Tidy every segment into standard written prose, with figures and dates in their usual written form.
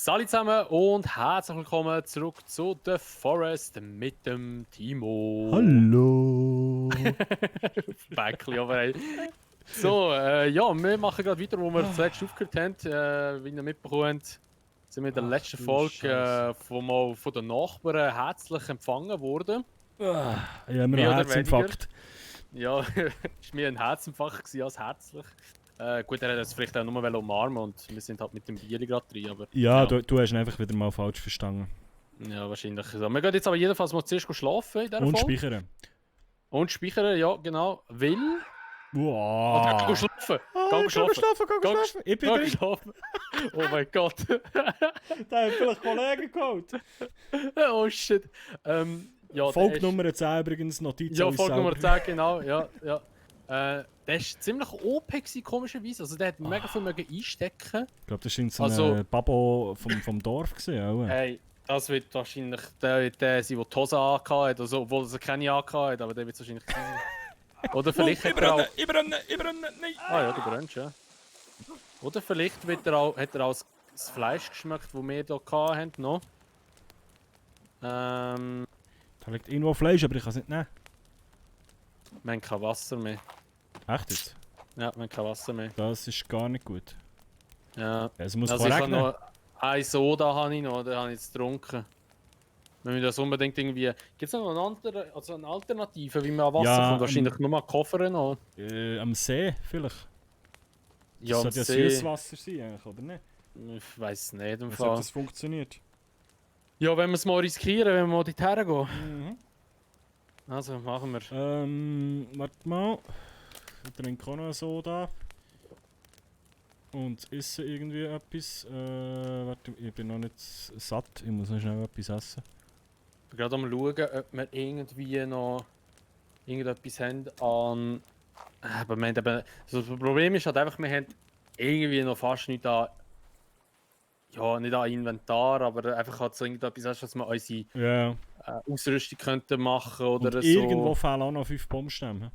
Salut zusammen und herzlich willkommen zurück zu The Forest mit dem Timo. Hallo! Bäckli, aber ey. So, ja, wir machen gerade weiter, wo wir zuletzt aufgehört haben. Wie ihr mitbekommt, sind wir in der letzten du Folge Scheisse. von den Nachbarn herzlich empfangen worden. Ja, immer noch Mehr oder Herzinfarkt. Ja, es war mir ein Herzinfarkt gewesen als herzlich. Gut, er hat es vielleicht auch nur umarmen und wir sind halt mit dem Bier gerade drin, aber... Ja, du hast ihn einfach wieder mal falsch verstanden. Ja, wahrscheinlich. So. Wir gehen jetzt aber jedenfalls mal zuerst schlafen in dieser Und Folge. speichern. Und speichern, ja, genau. Will. Wow! Oder geh schlafen! Geh schlafen! Geh schlafen! Ich bin Geh drin! schlafen! Oh mein Gott! Da haben vielleicht Kollegen geholt. Oh shit! Ja, Folge Nummer 10 übrigens, Notiz Ja, an uns Folge Nummer selber. 10, genau. Ja, ja. Der war ziemlich OP gewesen, komischerweise. Also der hat mega viel einstecken. Ich glaube, das war so Also- ein Babo vom Dorf. Gewesen, auch. Hey, das wird wahrscheinlich der sein, der die Hose angehabt hat, also, obwohl er keine angehabt hat, aber der wird es wahrscheinlich sein. Oder vielleicht hat er auch... Ich brenne, nein! Ah ja, du brennst, ja. Oder vielleicht hat er auch das Fleisch geschmeckt, das wir hier hatten noch. Da liegt irgendwo Fleisch, aber ich kann es nicht nehmen. Wir haben kein Wasser mehr. Echt jetzt? Ja, wir haben kein Wasser mehr. Das ist gar nicht gut. Ja. Es muss Also ich habe regnen. noch... Ein Soda habe ich noch, den habe ich jetzt getrunken. Wir müssen das unbedingt irgendwie... Gibt es noch eine Alternative, wie man an Wasser Ja, kommt? Wahrscheinlich nur mal Koffer noch. Am See vielleicht. Ja, Das am sollte ja See. Süßwasser sein, eigentlich, oder nicht? Ich weiß nicht im Als ob Fall. das funktioniert. Ja, wenn wir es mal riskieren, wenn wir mal dorthin gehen. Mhm. Also, machen wir. Warte mal. Ich trinke auch noch eine Soda. Und esse irgendwie etwas. Warte, ich bin noch nicht satt. Ich muss noch schnell etwas essen. Ich bin gerade am schauen, ob wir irgendwie noch irgendetwas haben an... Aber wir haben eben... Also das Problem ist halt einfach, wir haben irgendwie noch fast nicht an... Ja, nicht an Inventar, aber einfach halt so irgendetwas, weißt du, dass wir unsere Ja. Ausrüstung könnten machen oder Und so. irgendwo fehlen auch noch 5 Baumstämme.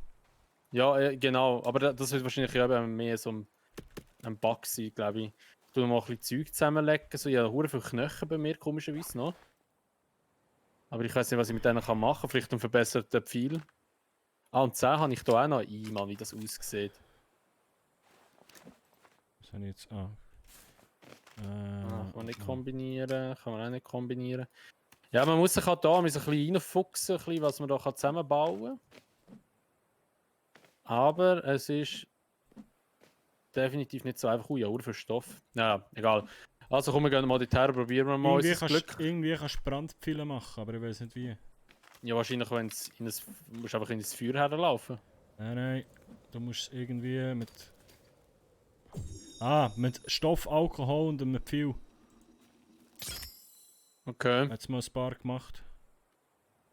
Ja, genau. Aber das wird wahrscheinlich eben mehr so ein Bug sein, glaube ich. Ich tue mal ein bisschen Zeug zusammenlegen. So, ich habe hure viele Knochen bei mir, komischerweise noch. Aber ich weiß nicht, was ich mit denen machen kann. Vielleicht einen verbesserten Pfeil. Ah, und 10 habe ich hier auch noch einmal, wie das aussieht. Was habe ich jetzt? Kann man nicht kombinieren. Kann man auch nicht kombinieren. Ja, man muss sich halt da ein bisschen reinfuchsen, was man da zusammenbauen kann. Aber es ist definitiv nicht so einfach. Ui, ja, für Stoff. Ja, egal. Also komm, wir gehen mal dorthin, probieren wir mal unser Glück. Irgendwie kannst du Brandpfeile machen, aber ich weiß nicht wie. Ja, wahrscheinlich, wenn es in das, musst du einfach in das Feuer herlaufen. Nein, du musst irgendwie mit... mit Stoff, Alkohol und einem Pfeil. Okay. Jetzt mal ein paar gemacht.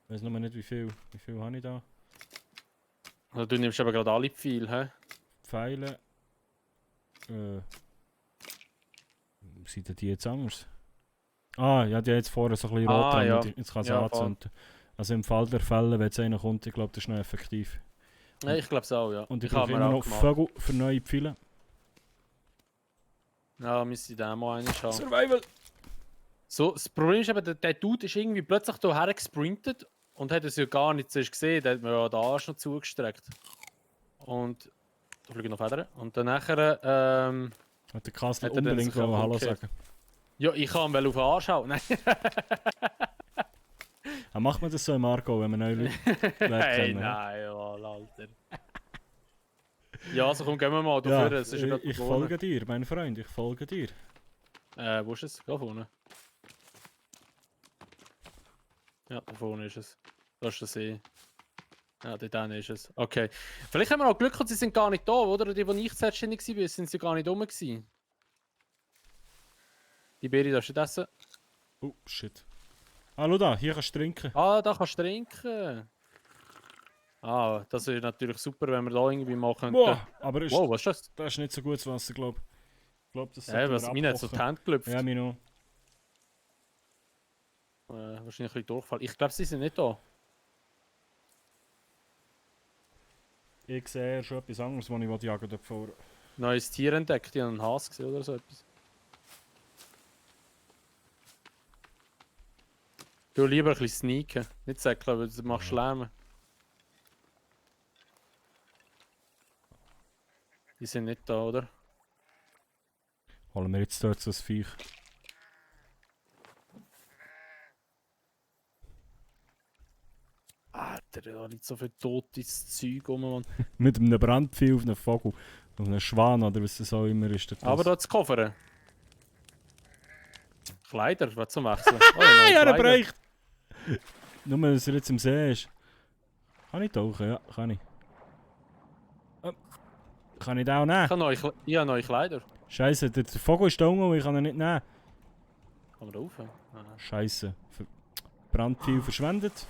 Ich weiß noch nicht wie viel. Wie viel habe ich da? Also, du nimmst aber gerade alle Pfeile, hä? Pfeile. Sind die jetzt anders? Ah, ja, die hat jetzt vorher so ein bisschen rot dran. ja. Jetzt kann es Ja, anzünden. Also im Fall der Fälle, wenn jetzt einer kommt, ich glaube, das ist noch effektiv. Ja, ich glaube es auch, ja. Und ich habe brauche mir immer auch noch gemacht. Vögel für neue Pfeile. Ja, müsste ich den mal einen schauen. Survival! So, das Problem ist eben, der Dude ist irgendwie plötzlich hierher gesprintet und hat es ja gar nicht zuerst gesehen. Der hat mir ja den Arsch noch zugestreckt. Und da fliegen noch Federn. Und dann nachher, Hat der Kastel Hat er dann unbedingt sich auch Hallo umgekehrt? sagen. ja, ich kann ihn auf den Arsch hauen. Nein, Macht man das so im Argo, wenn man neue Leute lernt hey, kennen? nein, Mann, Alter. Ja, also komm, gehen wir mal Ja, dafür. Es ist ja gerade ich da vorne. folge dir, mein Freund, ich folge dir. Wo ist es? Da vorne. Ja, da vorne ist es. Da ist der See. Ja, dort hinten ist es. Okay. Vielleicht haben wir auch Glück und sie sind gar nicht da, oder? Die nicht selbstständig waren, sind sie gar nicht rum gewesen. Die Beere darfst du nicht essen. Oh, shit. Ah, schau da, hier kannst du trinken. Ah, da kannst du trinken. Ah, das ist natürlich super, wenn wir da irgendwie mal könnten. Boah, aber Wow, was ist das? das ist nicht so gutes Wasser, glaube ich. Ich glaube, das Ja, sollte was, mir hat so die Hände gelüpft. Ja, mir noch. Wahrscheinlich ein bisschen Durchfall. Ich glaube, sie sind nicht da. Ich sehe schon etwas anderes, was ich jagen dort vorne. Neues Tier entdeckt, die haben einen Hase gesehen oder so etwas. will lieber ein bisschen sneaken. Nicht säckeln, weil du machst Lärm. Die sind nicht da, oder? Holen wir jetzt dort so ein Viech. Alter, da liegt so viel totes Zeug rum, Mann. Mit einem Brandpfeil auf einen Vogel. Auf einen Schwan oder was das auch immer ist. Das. Aber da zu Koffer. Kleider, was zum Wechseln? Oh, Ja, er Kleider. bricht! Nur, dass er jetzt im See ist. Kann ich tauchen? Ja, kann ich. Kann ich den auch nehmen? Ich habe neue Kleider. Scheiße, der Vogel ist da unten und ich kann ihn nicht nehmen. Kann man da rauf? Aha. Scheiße. Brandpfeil verschwendet.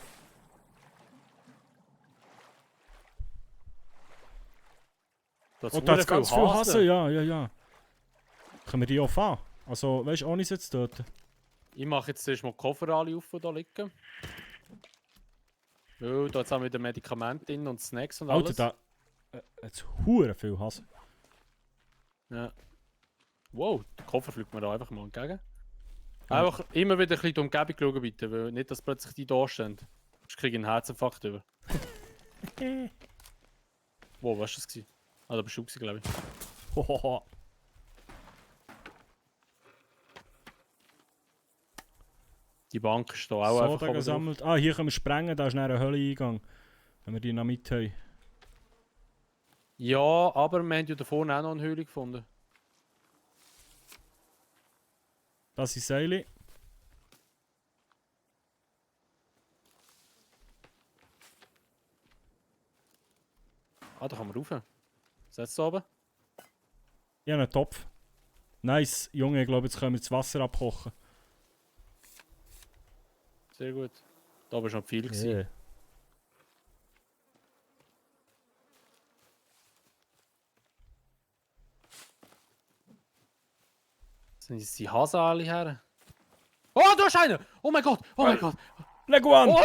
Da hat's Oh, da hat verdammt ganz viel Hasen. Ja. Können wir die auch fahren? Also, weißt du, ohne sie zu töten. Ich mache jetzt zuerst mal die Koffer alle auf, die da liegen. Weil da jetzt auch wieder Medikamente drin und Snacks und alles. Alter, da hat's hure viel Hasen. Ja. Wow, der Koffer fliegt mir da einfach mal entgegen. Einfach immer wieder ein bisschen die Umgebung schauen, bitte, weil nicht, dass plötzlich die da stehen. Sonst kriege ich einen Herzinfarkt über. Wow, was war das gewesen? Ah, da bist du, glaube ich. Hohoho. Die Bank ist da auch Soda einfach oben drauf. gesammelt. Ah, hier können wir sprengen, da ist dann ein Höhleneingang. Wenn wir die noch mit haben. Ja, aber wir haben ja da vorne auch noch eine Höhle gefunden. Das sind Seile. Ah, da kann man rauf. Setz du oben? Ich habe einen Topf. Nice, Junge, ich glaube, jetzt können wir das Wasser abkochen. Sehr gut. Da war schon viel gewesen. Yeah. Sind die Hasen alle her? Oh, da ist einer! Oh mein Gott! Oh mein Gott! Leguan! Oh!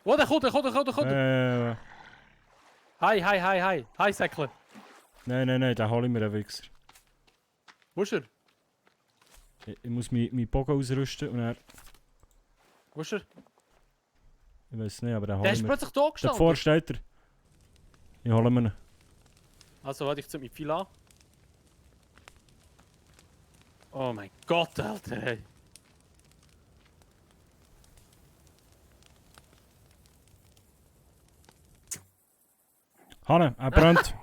Oh, der kommt! Hi, Säckler! Nein, den hole ich mir einen Wichser. Wo ist er? Ich muss meinen Bogen ausrüsten und er. Wo ist er? Ich weiß nicht, aber den Der hole ist ich mir. plötzlich da gestanden! Davor steht er. Ich hole mir ihn. Also, warte, ich zünd mich viel an. Oh mein Gott, Alter, hey! Hanne, er brennt.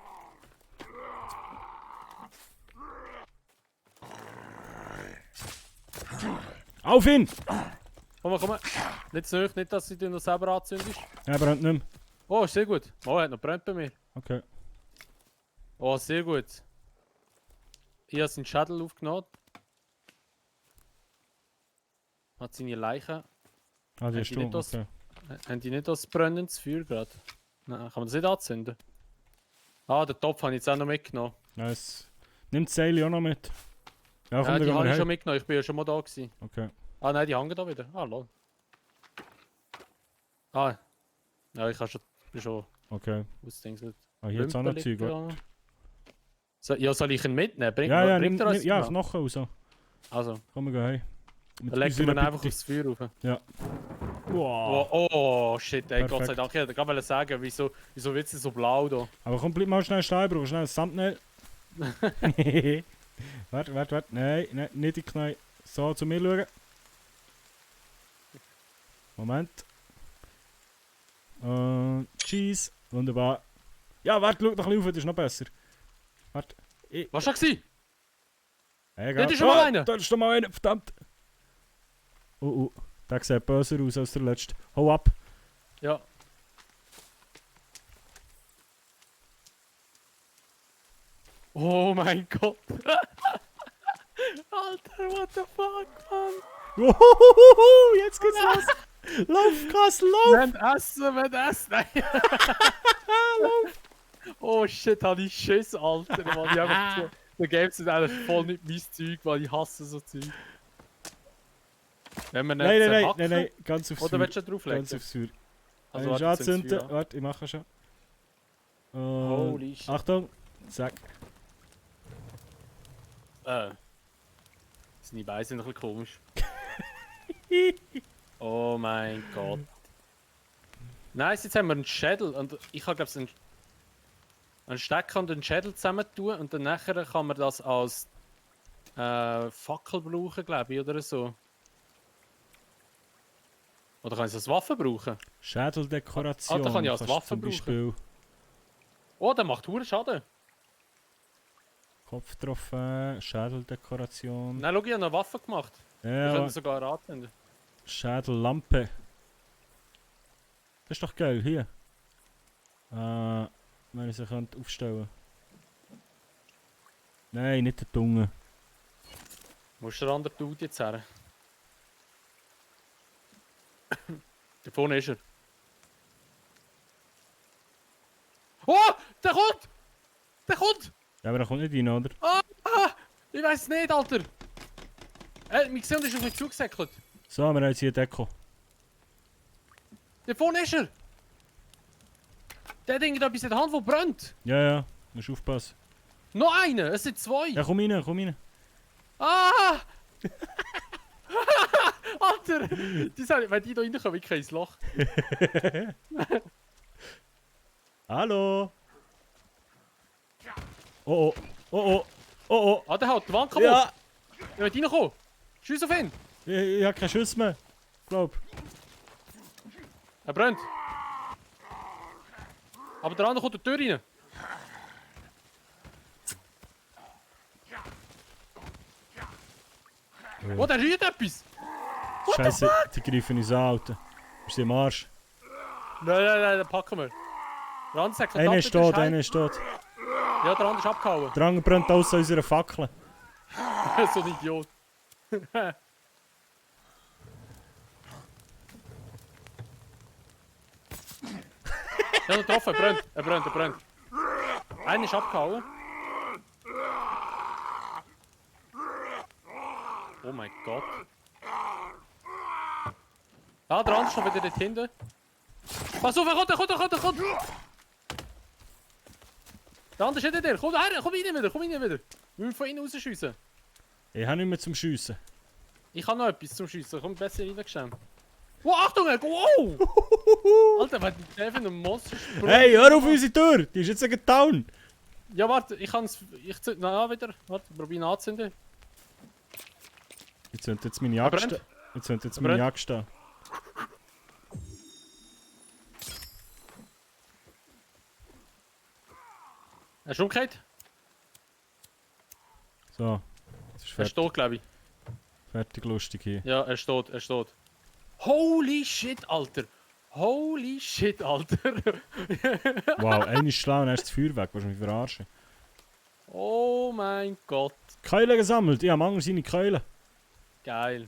Auf ihn! Komm. Nicht zu hoch, nicht, dass sie dir noch selber anzündest. Er brennt nicht mehr. Oh, sehr gut. Oh, er hat noch brennt bei mir. Okay. Oh, sehr gut. Ich habe seinen Schädel aufgenommen. Hat seine Leiche. Ah, die Haben ist die du. nicht das- Okay. Haben die nicht das brennendes Feuer gerade? Nein, kann man das nicht anzünden? Ah, den Topf habe ich jetzt auch noch mitgenommen. Nice. Nimm die Seile auch noch mit. Ja, komm, Ja, dann die gehen habe wir ich schon heim. mitgenommen, ich bin ja schon mal da gewesen. Okay. Ah nein, die hängen da wieder. Ah, lol. Ah. Ja, bin schon Okay. ausdingselt. Ah, hier hat es auch noch Zeug. oder? Ja, soll ich ihn mitnehmen? Ja, Bringt er uns? ja, Knochen und so. Also, Komm, wir gehen heim. Mit dann legen wir ihn unserer einfach Bitte. aufs Feuer rauf. Wow. Oh, shit, ey, Gott sei Perfekt. Dank. Ich wollte gerade sagen, wieso wird sie so blau da? Aber komm, bleib mal schnell stehen, ich brauche schnell ein Thumbnail. Warte. Nein, nicht die Knie. So, zu mir schauen. Moment. Cheese. Wunderbar. Ja, warte, schau noch ein bisschen auf, das ist noch besser. Warte. Was war das? Egal. Dort ist schon mal einer. Da ist schon mal einer, verdammt. Der sieht böser aus als der letzte. Hau ab. Ja. Oh mein Gott. Alter, what the fuck, Mann? Jetzt geht's los. Lauf, krass, lauf. Wir essen. Nein. Oh shit, hab ich Schiss, Alter. Mann. Ich einfach so, der Games sind eigentlich voll nicht mein Zeug, weil ich hasse so Zeug. Wenn wir nicht Nein, ganz aufs Oder Feuer. willst du drauflegen? Ganz aufs Feuer. Also, Also, warte, zünd's anzünden. Feuer an. Warte, ich mache schon. Holy shit. Achtung. Zack. Seine Beine sind ein bisschen komisch. Oh mein Gott. Nice, jetzt haben wir einen Schädel und ich habe glaube ich einen Stecker und einen Schädel zusammen tun und dann nachher kann man das als Fackel brauchen, glaube ich, oder so. Oder kann ich es als Waffe brauchen? Schädeldekoration. da kann ich als kannst du Waffe zum brauchen. Beispiel Oh, der macht hure Schaden. Kopftrophäe, Schädeldekoration. Nein, schau, ich habe eine Waffe gemacht. Wir Ja, können sogar anzünden. Schädellampe. Das ist doch geil, hier. Wenn ich sie könnte aufstellen. Nein, nicht der Tunge. Wo ist der andere Dude jetzt her? Da vorne ist er. Oh! Der kommt! Der kommt! Ja, aber da kommt nicht rein, oder? Ich weiß es nicht, Alter! Mein Gesicht ist auf mich zugesäckelt. So, wir haben jetzt hier Deko. Da vorne ist er! Der Ding da etwas in der Hand, der brennt! Ja, ja, musst aufpassen. Noch einer! Es sind zwei! Ja, komm rein, komm rein. Ah! Alter! Wenn die da reinkommen, ich kein Loch. Hallo! Oh oh, oh oh, oh oh. Ah, der hat die Wand kaputt! Ja! Der wird reinkommen! Schuss auf ihn! Ich hab keinen Schuss mehr. Glaub. Er brennt! Aber der andere kommt durch die Tür rein! Oh, der rührt etwas! Scheiße, die greifen uns an, Alter. Ist sie im Arsch? Nein, den packen wir. Der andere sagt, Einer ist tot, einer ist tot. Ja, der andere ist abgehauen. Der andere brennt aus unserer Fackel. So ein Idiot. Ja, er getroffen, er brennt. Einer ist abgehauen. Oh mein Gott. Ah, der andere ist schon wieder dort hinten. Pass auf, er kommt! Der andere ist hinter dir. Komm her, komm rein wieder. Wir müssen von innen rausschiessen. Ich habe nicht mehr zum Schiessen. Ich habe noch etwas zum Schiessen. Komm besser reingeschämt. Wow, Achtung! Wow! Alter, wenn der von einem Monster sprung. Hey, hör auf unsere Tür! Die ist jetzt sogar down! Ja, warte, ich kann es. Ich zünd noch wieder. Warte, probier ihn anzünden. Jetzt sind jetzt meine Er Jagd. brennt. Jetzt sind jetzt Er meine brennt. Jagd stehen. Er ist umgekehrt. So. Jetzt ist Er fertig, steht, glaube ich. fertig lustig hier. Ja, er steht. Holy shit, Alter! Wow, einer ist schlau und er ist das Feuerwerk. Willst du mich verarschen? Oh mein Gott. Keulen gesammelt. Ich habe Mangel seine Keulen. Geil.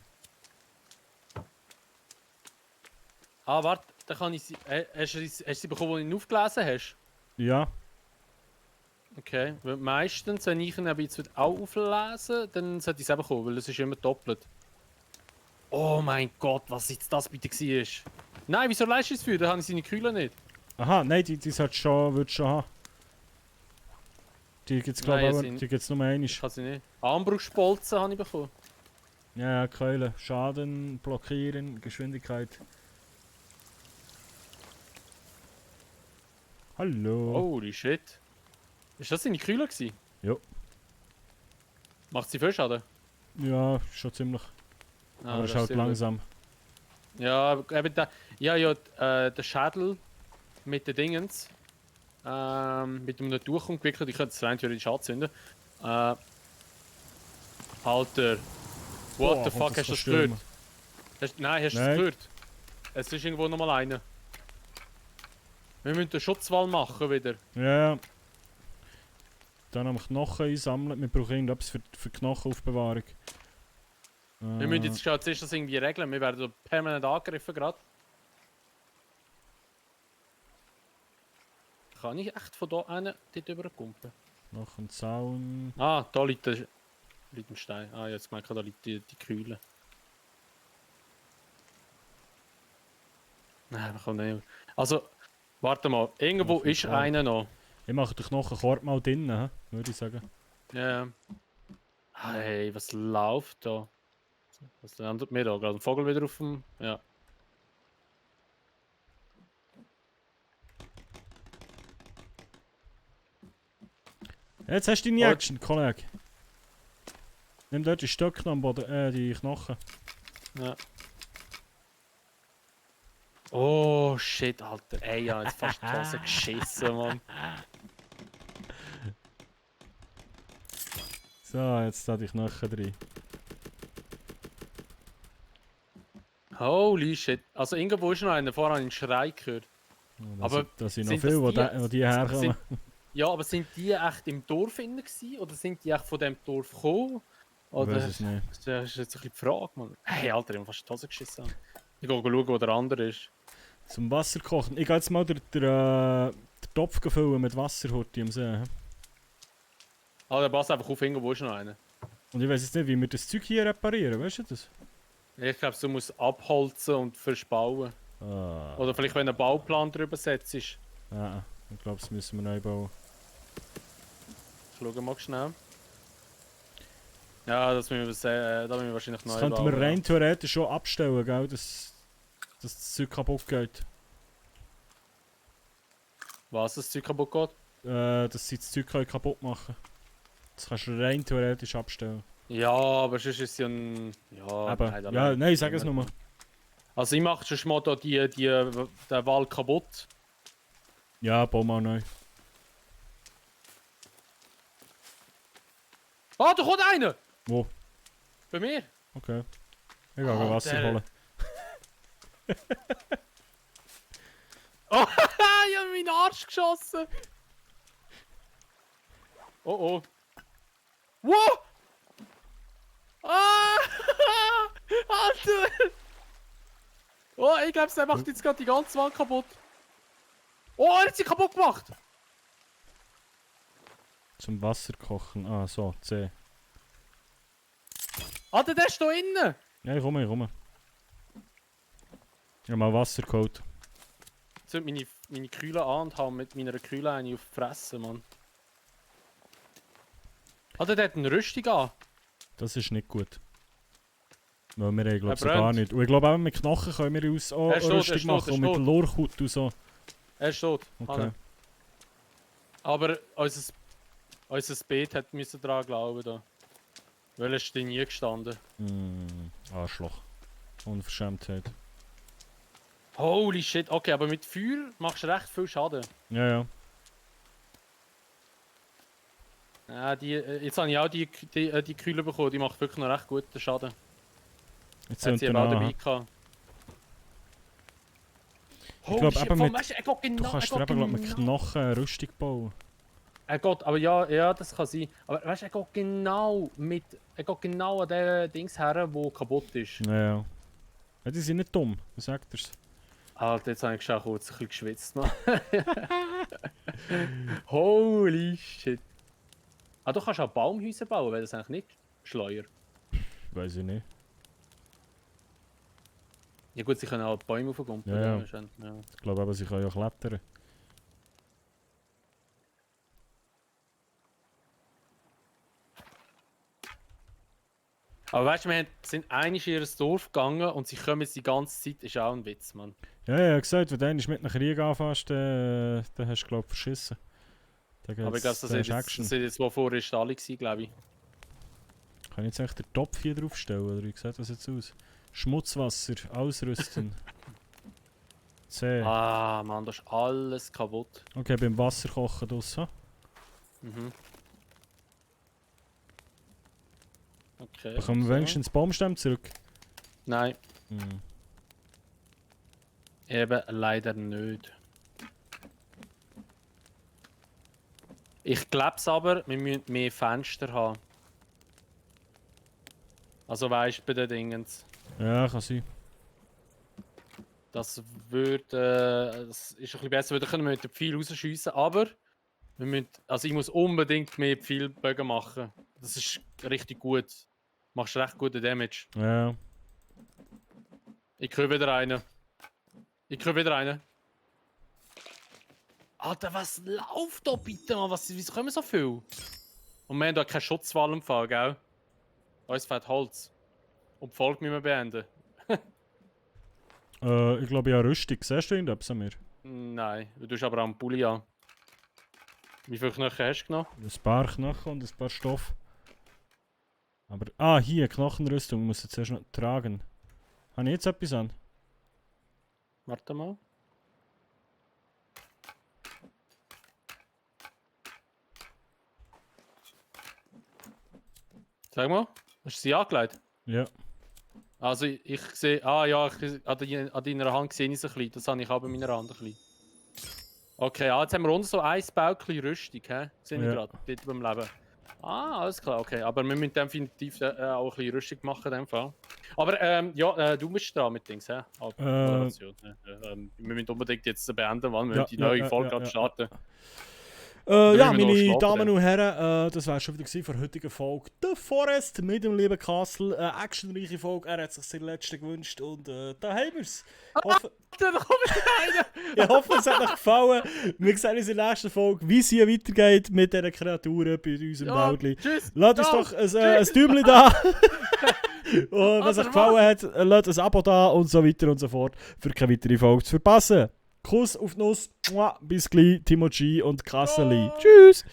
Ah, warte, da kann ich sie. Hast du sie bekommen, die du ihn aufgelesen hast? Ja. Okay, weil meistens, wenn ich ihn aber jetzt auch auflesen, dann sollte ich es eben bekommen, weil es ist immer doppelt. Oh mein Gott, was jetzt das bitte war. Nein, wieso leistest du es für? Da habe ich seine Kühle nicht. Aha, nein, die sollte schon, würdest schon haben. Die gibt's glaube Nein, ich es auch, sind- die gibt's nur einmal. Ich kann sie nicht. Armbrustspolzen habe ich bekommen. Ja, Keulen. Schaden, blockieren, Geschwindigkeit. Hallo. Holy shit. Ist das seine Kühle gewesen? Ja. Macht sie viel Schaden? Ja, schon ziemlich. Ah, Aber das ist halt sehr gut. langsam. Ja, eben der, ja, der Schädel mit den Dingens. Mit einem Tuch umgewickelt. Ich könnte es rein theoretisch anzünden. Alter. What the fuck, hast du das gehört? Nein, hast du das Nein. gehört? Es ist irgendwo nochmal einer. Wir müssen den Schutzwall machen wieder. Ja. Dann haben wir Knochen einsammeln. Wir brauchen irgendetwas für Knochenaufbewahrung. Wir müssen jetzt schon zuerst das irgendwie regeln. Wir werden permanent angegriffen gerade. Kann ich echt von da einen dort rüberkumpen? Noch ein Zaun. Ah, da liegt ein Stein. Ah, jetzt merke ich, da liegt die Kühle. Nein, man kann nicht. Also, warte mal. Irgendwo Auf jeden ist Fall. einer noch. Ich mache den Knochenkorb mal drinnen, würde ich sagen. Ja. Hey, was läuft da? Was landet mir da? Gerade ein Vogel wieder auf dem. Ja. Jetzt hast du deine Oh. Action, Kollege. Nimm dort die Stöcke noch am Boden, die Knochen. Ja. Oh shit, Alter. Ey, ja, jetzt fast die Hose geschissen, Mann. So, jetzt da die Knochen drin. Holy shit. Also irgendwo ist noch einer, vorher habe ich einen Schrei gehört. Aber da sind noch sind viele, das die herkommen. sind, ja, aber sind die echt im Dorf innen gewesen, oder sind die echt von dem Dorf gekommen? Ich weiß Oder es nicht. das ist jetzt ein bisschen die Frage, Mann. Hey, Alter, ich hab fast die Hose geschissen. Ich gehe schauen, wo der andere ist. Zum Wasser kochen. Ich gehe jetzt mal den Topf füllen mit Wasser heute am See. hä? Ah, der passt einfach auf, irgendwo ist noch einer. Und ich weiß jetzt nicht, wie wir das Zeug hier reparieren, weißt du das? Ich glaube, du musst abholzen und verspauen. Ah, Oder vielleicht, wenn ein Bauplan drüber setzt. Ich ja, ich glaube, das müssen wir neu bauen. schaue mal schnell. Ja, das müssen wir, da müssen wir wahrscheinlich neu Das könnten bauen. wir rein theoretisch schon abstellen, gell? Dass das Zeug kaputt geht. Was, das Zeug kaputt geht? Dass sie das Zeug kaputt machen können. Das kannst du rein theoretisch abstellen. Ja, aber sonst ist es ja ein... Ja, Aber, nein, ja, nein, sag es nochmal. Also ich mache schon mal da den Wall kaputt. Ja, bau mal neu. Ah, da kommt einer! Wo? Bei mir? Okay. Ich gehe Alter. Wasser holen. Oh, ich habe meinen Arsch geschossen! Oh oh. Wow! Ah! Alter! Oh, ich glaube, der macht jetzt gerade die ganze Wand kaputt. Oh, er hat sie kaputt gemacht! Zum Wasser kochen. Ah, so, C. Alter, der ist da innen! Ja, ich komme, ich komme. Ich habe mal Wasser geholt. Jetzt sind meine Kühle an und haben mit meiner Kühle eine auf die Fresse, Mann. Alter, der hat eine Rüstung an. Das ist nicht gut. Weil wir haben, glaube ich, so brennt. gar nicht. Und ich glaube, auch mit Knochen können wir uns auch Er eine steht, er Rüstung steht, machen er und mit steht. Lorchhaut und so. Er ist tot. Okay. Hanne. Aber unser Beet hat müssen dran glauben da. Weil er ist da nie gestanden. Arschloch. Unverschämtheit. Holy shit, okay, aber mit Feuer machst du recht viel Schaden. Ja, ja. Ja, jetzt habe ich auch die Kühle bekommen, die macht wirklich noch recht guten Schaden. Jetzt Hat sind sie wir aber auch nah. dabei gehabt. Ich glaube, eben mit... weißt, er geht Du genau, kannst er dir geht eben glaub, mit genau. Knochen eine Rüstung bauen. Er geht, aber ja, das kann sein. Aber weißt du, er geht genau an der Dings her, wo kaputt ist. Ja, ja. Ja, die sind nicht dumm, was sagt er's? Alter, jetzt habe ich schon kurz ein bisschen geschwitzt, Mann. Holy shit. Ah, du kannst auch Baumhäuser bauen, weil das eigentlich nicht Schleuer. Weiß ich nicht. Ja gut, sie können auch Bäume aufgumpen. Ja, ja. Ja. Ich glaube aber, sie können ja klettern. Aber weißt du, wir sind einig in ihr Dorf gegangen und sie kommen jetzt die ganze Zeit, ist auch ein Witz, Mann. Ja, ja, gesagt, wenn du einmal mit einem Krieg anfängst, dann hast du, glaube ich, verschissen. Dann Aber ich glaube, das ist jetzt wo vorher Stall gewesen, glaube ich. Kann ich jetzt eigentlich den Topf hier draufstellen, oder wie sieht das jetzt aus? Schmutzwasser, ausrüsten. C. Ah, Mann, da ist alles kaputt. Okay, beim Wasser kochen draussen. Mhm. Okay. Bekommen wir so. wenigstens Baumstämme zurück? Nein, Hm. eben leider nicht. Ich glaube es aber, wir müssen mehr Fenster haben. Also weißt du, bei den Dingens. Ja, kann sein. Das das ist ein bisschen besser, weil dann können wir mit dem Pfeil rausschiessen, aber wir müssen, also ich muss unbedingt mehr Pfeilbögen machen. Das ist richtig gut. Machst recht guten Damage. Ja. Ich höre wieder einen. Alter, was läuft da bitte, Mann? Wieso kommen so viel? Und wir haben da keine Schutzwall im Fall, gell? Uns fehlt Holz. Und die Folge müssen wir beenden. Ich glaube, ja, Rüstung. Siehst du irgendetwas an mir? Nein, du tust aber auch einen Pulli an. Wie viele Knochen hast du genommen? Ein paar Knochen und ein paar Stoff. Aber. Ah, hier, Knochenrüstung. Ich muss jetzt erst noch tragen. Habe ich jetzt etwas an? Warte mal. Sag mal, hast du sie angelegt? Ja. Also ich sehe, ah ja, an deiner Hand sehe ich es ein bisschen, das habe ich auch bei meiner Hand ein bisschen. Okay, jetzt haben wir unten so ein Bäuchchen Rüstung, hä? Sehe ich Ja. gerade, dort beim Leben. Ah, alles klar, okay, aber wir müssen definitiv auch ein bisschen Rüstung machen in dem Fall. Aber ja, du bist dran mit Dings, hä? Moderation. Wir müssen unbedingt jetzt beenden, weil wir Ja, müssen die neue ja, Folge ja, gerade ja. starten. Ja, müssen wir noch meine schlafen, Damen und Herren, das war schon wieder für die heutige Folge. The Forest mit dem lieben Castle. Eine actionreiche Folge. Er hat sich seine letzte gewünscht und da haben wir es. Da kommt einer! Ich hoffe, es hat euch gefallen. Wir sehen uns in der nächsten Folge, wie es hier weitergeht mit diesen Kreaturen bei uns im Ja, Wäldli. tschüss! Lasst uns Ciao, doch ein Däumchen da. Und wenn es euch Also, gefallen hat, lasst ein Abo da und so weiter und so fort, für keine weitere Folge zu verpassen. Kuss auf die Nuss. Bis gleich, Timo G und Kasseli. Ciao. Tschüss!